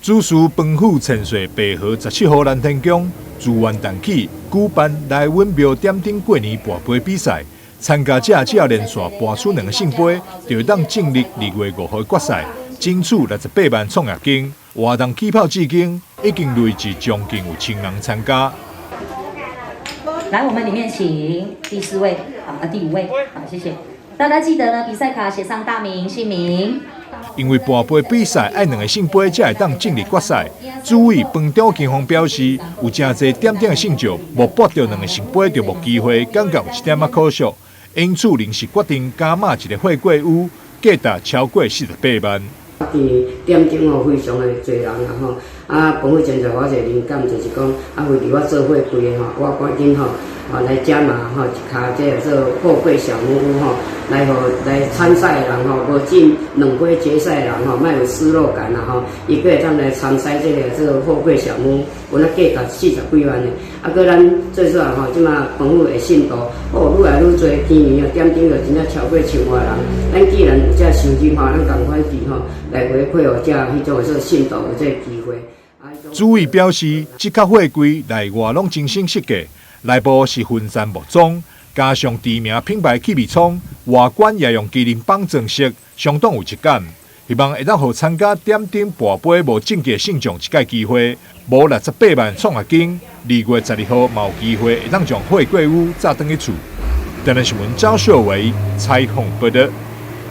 主事飯府千歲白河17號南天宮自元旦起舉辦來穩廟點燈過年跋杯比賽，參加者只要連續跋出兩個聖杯，就會當進入2月5號決賽，爭取68萬創業金。活動起跑至今，已經累計將近有1000人參加。來，我們裡面請第四位，好，第五位，好，謝謝。大家記得呢，比賽卡寫上大名、姓名。因為跋杯比賽愛兩個聖杯才會當進入決賽。主委飯張金鳳表示，有誠濟點燈的信眾，無跋著兩個聖杯就無機會，感覺有一點仔可惜。因此臨時決定加碼一個貨櫃屋，價值超過48萬。佇點燈吼，非常的濟人啊吼，啊，飯府前就我一個靈感就是講，啊，為佇我做貨櫃的吼，我趕緊吼，啊來加碼吼一跤這個做貨櫃小木屋吼，來予來參賽的人吼，無進兩杯決賽的人吼，莫有失落感啦吼，伊閣會當來參賽這個做貨櫃小木屋，有那價值40幾萬的，啊，閣咱最主要吼，這馬飯府的信徒哦，愈來愈濟，今年哦點燈就真正超過1000外人，咱既然有這收入吼，咱仝款去吼來回饋予這彼種的做信徒有這個機會。主委表示，這跤貨櫃內外攏精心設計，內部是分層木裝，加上知名品牌氣密窗，外觀也用麒麟枋裝飾，相當有質感。希望會當予參加點燈跋杯無晉級的信眾一擺機會，無68萬創業金，2月12號嘛有機會會當將貨櫃屋載轉去厝。電視新聞張秀維採訪報導。